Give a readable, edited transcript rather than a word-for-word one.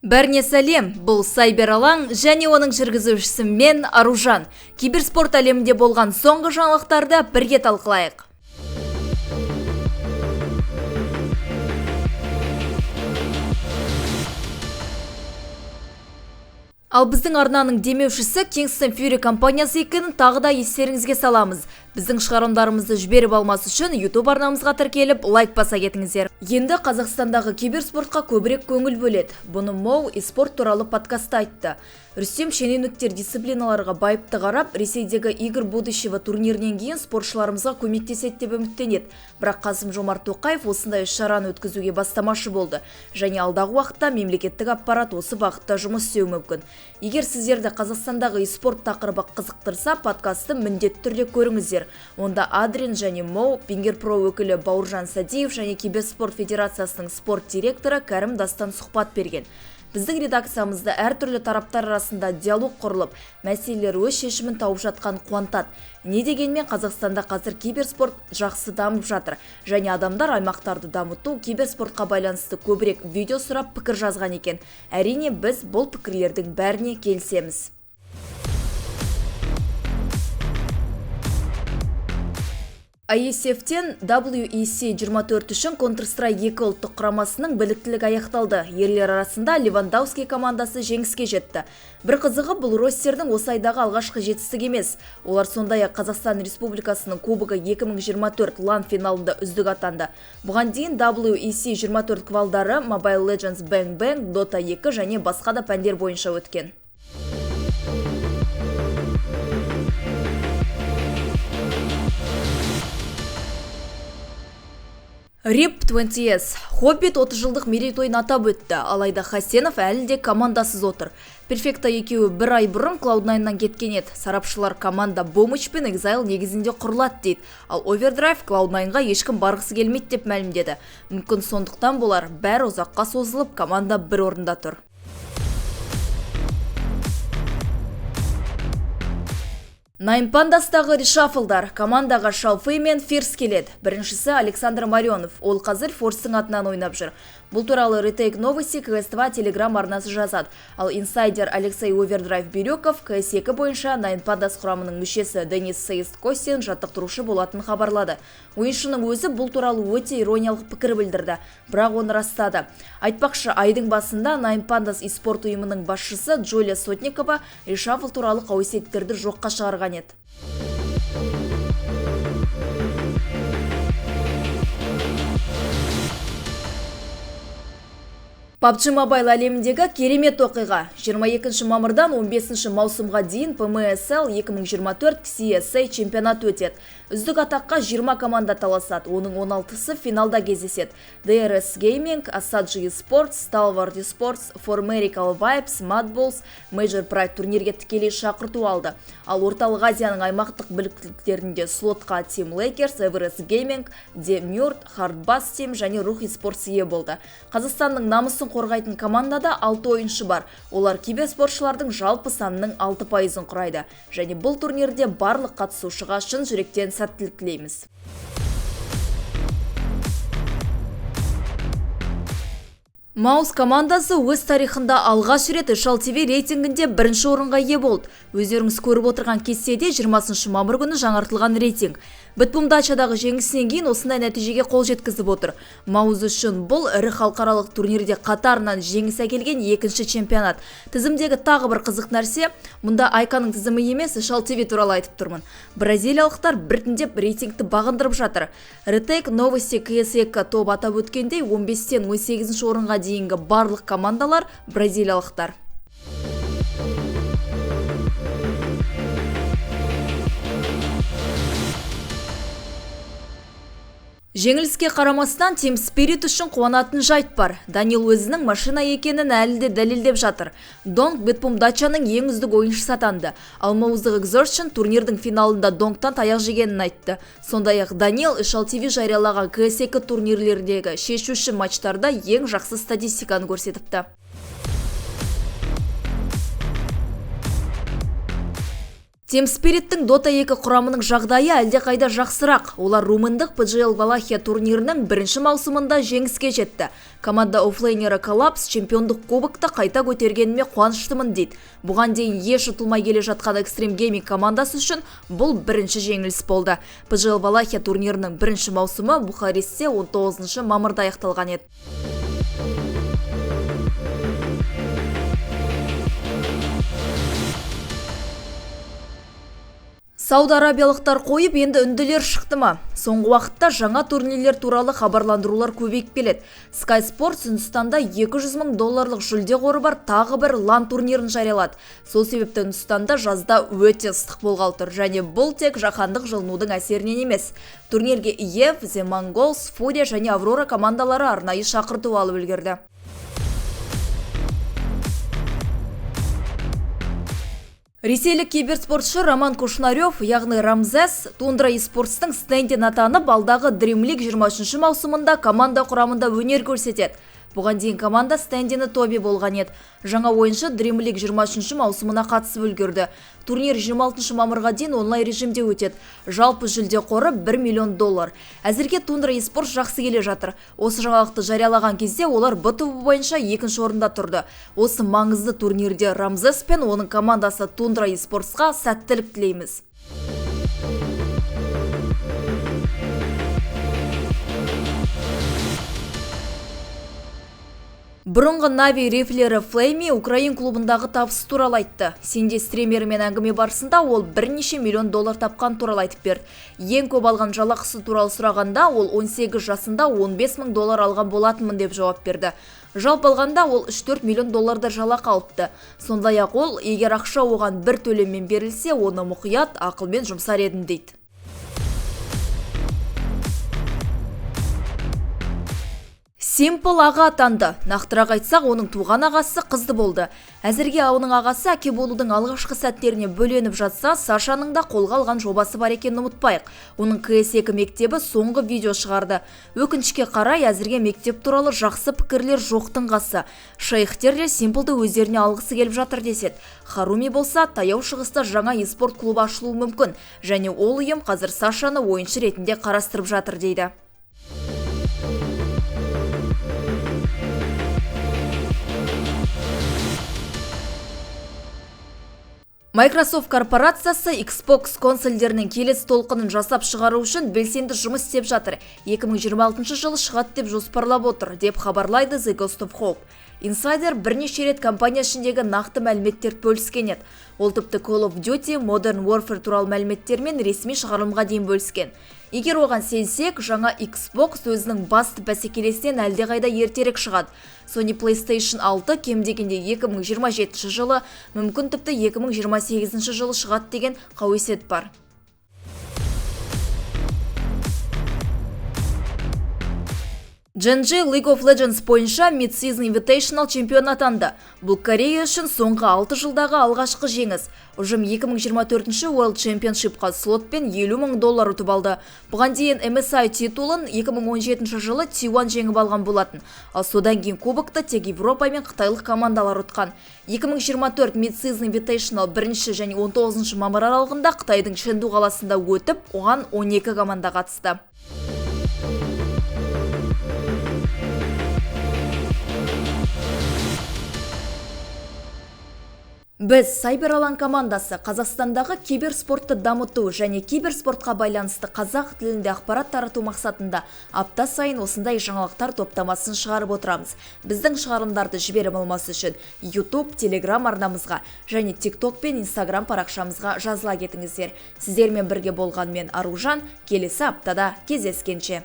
Бәріне сәлем, бұл Сайбер алаң және оның жүргізушісі мен, Аружан. Киберспорт әлемінде болған соңғы жаңалықтарды бірге талқылайық. Ал біздің арнаның демеушісі Kingston Fury компаниясы екенін тағы да естеріңізге саламыз. Біздің шығарылымдарымызды жіберіп алмас үшін YouTube арнамызға тіркеліп, лайк баса кетіңіздер. Енді Қазақстандағы киберспортқа көбірек көңіл бөледі. Бұны Моу e-спорт туралы подкастта айтты. Рүстем шенеуніктер дисциплиналарға байыпты қарап, Ресейдегі Игр будущего турнирінен кейін спортшыларымызға көмектеседі деп үміттенеді. Бірақ Қасым-Жомарт Тоқаев осындай іс-шараны өткізуге бастамашы болды. Және алдағы уақытта мемлекеттік аппарат осы бағытта жұмыс істеуі мүмкін. Егер сіздерді Қазақстандағы e-спорт тақырыбы қызықтырса, подкастты міндетті түрде көріңіздер. Онда Адрин және Моу, Пингер Про өкілі Бауыржан Сәдиев және Киберспорт федерациясының спорт директоры Кәрім Дастан сұхбат берген. Біздің редакциямызда әртүрлі тараптар арасында диалог құрылып, мәселелер өз шешімін тауып жатқан қуантады. Не дегенмен Қазақстанда қазір киберспорт жақсы дамып жатыр. Және адамдар аймақтарды дамыту, киберспортқа байланысты көбірек видео сұрап пікір жазған екен. Әрине, біз бұл пікірлердің бәріне келісеміз. IESF-тен WEC 24 үшін Counter-Strike 2 ұлттық құрамасының біліктілігі аяқталды. Ерлер арасында Левандовский командасы жеңіске жетті. Бір қызығы, бұл ростердің осы айдағы алғашқы жетістігі емес. Олар сондай-ақ Қазақстан Республикасының Кубогы 2024 LAN финалында үздік атанды. Бұған дейін WEC 24 квалдары Mobile Legends Bang Bang, Dota 2 және басқа да пәндер бойынша өткен. RIP 20S. Хоббит 30 жылдық мерейтойын атап өтті. Алайда Хасенов әлі де командасыз отыр. Перфекта екеуі бір ай бұрын Cloud9-нан кеткен еді. Сарапшылар команда Бомыч пен Exile негізінде құрылады дейді. Ал Overdrive Cloud9-ға ешкім барғысы келмейді деп мәлімдеді. Мүмкін сондықтан болар, бәрі ұзаққа созылып, команда бір орында тұр. Nine Pandas'тағы решафлдар. Командаға Шалфей мен Фирс келеді. Біріншісі Александр Марионов. Ол қазір Форстың атынан ойнап жүр. Бұл туралы Retake Новости CS2 Telegram арнасы жазады. Ал инсайдер Алексей Овердрайв Бирюков CS2 бойынша Nine Pandas құрамының мүшесі Денис Сейст Костин жаттықтырушы болатынын хабарлады. Ойыншының өзі бұл туралы өте ирониялық пікір білдірді, бірақ оны растады. Айтпақшы, айдың басында Nine Pandas e-спорт ұйымының басшысы Джулия Сотникова решафл туралы қауесеттерді жоққа шығарған еді. PUBG Mobile әлеміндегі керемет оқиға. 22 мамырдан 15 маусымға дейін PMSL 2024 CSA чемпионаты өтеді. Үздік атаққа 20 команда таласады, оның 16-сы финалда кездеседі. DRS Gaming, Asaji Esports, Stalwart Esports, Formerical Vibes, Mad Bulls, Major Pride турнирге тікелей шақырту алды. Ал Орталық Азияның аймақтық біліктіліктерінде слотқа Team Lakers, Everest Gaming, Demurt, Hardbass Team және Рух Esports ие болды. Қазақстанның намысын қорғайтын командада 6 ойыншы бар. Олар киберспортшылардың жалпы санының 6%-ын құрайды. Және бұл турнирде барлық қатысушыға шын жүректен сәттілік тілейміз. Маус командасы өз тарихында алғаш рет HLTV рейтингінде бірінші орынға ие болды. Өздеріңіз көріп отырған кестеде 20 мамыр күні жаңартылған рейтинг. BetBoom Дачадағы жеңісінен кейін осындай нәтижеге қол жеткізіп отыр. Маус үшін бұл ірі халықаралық турнирде қатарынан жеңіс әкелген екінші чемпионат. Тізімдегі тағы бір қызық нәрсе, мұнда Айканың тізімі емес, HLTV туралы айтып тұрмын. Бразилиялықтар біртіндеп рейтингті бағындырып жатыр. Retake Новости CS2 топ атап өткендей, 15-тен 18 орынға дейінгі барлық командалар бразилиялықтар. Жеңіліске қарамастан Team Spirit үшін қуанатын жайт бар. Данил өзінің машина екенін әлі де дәлелдеп жатыр. Донг BetBoom Дачаның ең үздік ойыншысы атанды. Ал Маузық Exertion турнирдің финалында Донгтан таяқ жегенін айтты. Сондай-ақ Данил HLTV жариялаған CS2 турнирлердегі шешуші матчтарда ең жақсы статистиканы көрсетіпті. Team Spirit'тің Dota 2 құрамының жағдайы әлдеқайда жақсырақ. Олар румындық PGL Валахия турнирінің бірінші маусымында жеңіске жетті. Команда оффлейнері Коллапс чемпиондық кубокты қайта көтергеніме қуаныштымын дейді. Бұған дейін еш ұтылмай келе жатқан Extreme Gaming командасы үшін бұл бірінші жеңіліс болды. PGL Валахия турнирінің бірінші маусымы Бухарестте 19 мамырда аяқталған еді. Сауд арабиялықтар қойып, енді үнділер шықты ма? Соңғы уақытта жаңа турнирлер туралы хабарландырулар көбейіп келеді. Sky Sports Үндістанда 200 мың долларлық жүлде қоры бар тағы бір LAN турнирін жариялады. Сол себепті Үндістанда жазда өте ыстық болғалы тұр. Және бұл тек жаһандық жылынудың әсерінен емес. Турнирге EF, The Mongols, Furia және Аврора командалары арнайы шақырту алып үлгерді. Ресейлік киберспортшы Роман Кушнарев, яғни Рамзес, Тундра eSports'тың стендін атанып, алдағы DreamLeague 23 маусымында команда құрамында өнер көрсетеді. Бұған дейін команда стендіні Тоби болған еді. Жаңа ойыншы DreamLeague 23 маусымына қатысып үлгерді. Турнир 26 мамырға дейін онлайн режимде өтеді. Жалпы жүлде қоры 1 миллион доллар. Әзірге Тундра eSports жақсы келе жатыр. Осы жаңалықты жариялаған кезде олар Б тобы бойынша екінші орында тұрды. Осы маңызды турнирде Рамзес пен оның командасы Тундра eSportsқа сәттілік тілейміз. Бұрынғы Нави рефлері Флейми Украин клубындағы табысы туралы айтты. Сенде стримерімен әңгіме барысында ол бірнеше миллион доллар тапқан туралы айтып берді. Ең көп алған жалақысы туралы сұрағанда ол 18 жасында 15 мың доллар алған болатынмын деп жауап берді. Жалпы алғанда ол 3-4 миллион доллардар жалақы алыпты. Сондай-ақ ол, егер ақша оған бір төлеммен берілсе, оны мұқият ақылмен жұмсар едім дейді. Симпл аға атанды. Нақтырақ айтсақ, оның туған ағасы қызды болды. Әзірге оның ағасы әке болудың алғашқы сәттеріне бөленіп жатса, Сашаның да қолға алған жобасы бар екенін ұмытпайық. Оның КС2 мектебі соңғы видео шығарды. Өкінішке қарай, әзірге мектеп туралы жақсы пікірлер жоқтың қасы. Шейхтер де Симплды өздеріне алғысы келіп жатыр деседі. Харуми болса, таяу шығыста жаңа еспорт клубы ашылуы мүмкін. Және ол ұйым қазір Сашаны ойыншы ретінде қарастырып жатыр дейді. Microsoft корпорациясы Xbox консольдерінің келесі толқынын жасап шығару үшін белсенді жұмыс істеп жатыр. 2026 жылы шығады деп жоспарлап отыр, деп хабарлайды The Ghost of Hope. Insider бірнеше рет компания ішіндегі нақты мәліметтер бөліскен еді. Ол тіпті Call of Duty Modern Warfare туралы мәліметтермен ресми шығарылымға дейін бөліскен. Егер оған сенсек, жаңа Xbox өзінің басты бәсекелесінен әлдеқайда ертерек шығады. Sony PlayStation 6 кем дегенде 2027 жылы, мүмкін тіпті 2028 жылы шығады деген қауесет бар. Gen.G League of Legends бойынша Mid-Season Invitational чемпион атанды. Бұл Корея үшін соңғы 6 жылдағы алғашқы жеңіс. Ұжым 2024 World Championshipқа слотпен 50 мың доллар ұтып алды. Бұған дейін MSI титулын 2017 жылы T1 жеңіп алған болатын. Ал содан кейін кубокты тек Европа мен қытайлық командалар ұтқан. 2024 Mid-Season Invitational 1 және 19 мамыр аралығында Қытайдың Чэнду қаласында өтіп, оған 12 команда қатысты. Біз Сайбер-Алаң командасы Қазақстандағы киберспортты дамыту және киберспортқа байланысты қазақ тілінде ақпарат тарату мақсатында апта сайын осындай жаңалықтар топтамасын шығарып отырамыз. Біздің шығарылымдарды жіберіп алмас үшін YouTube, Telegram арнамызға және TikTok пен Instagram парақшамызға жазыла кетіңіздер. Сіздермен бірге болған мен Аружан, келесі аптада кездескенше.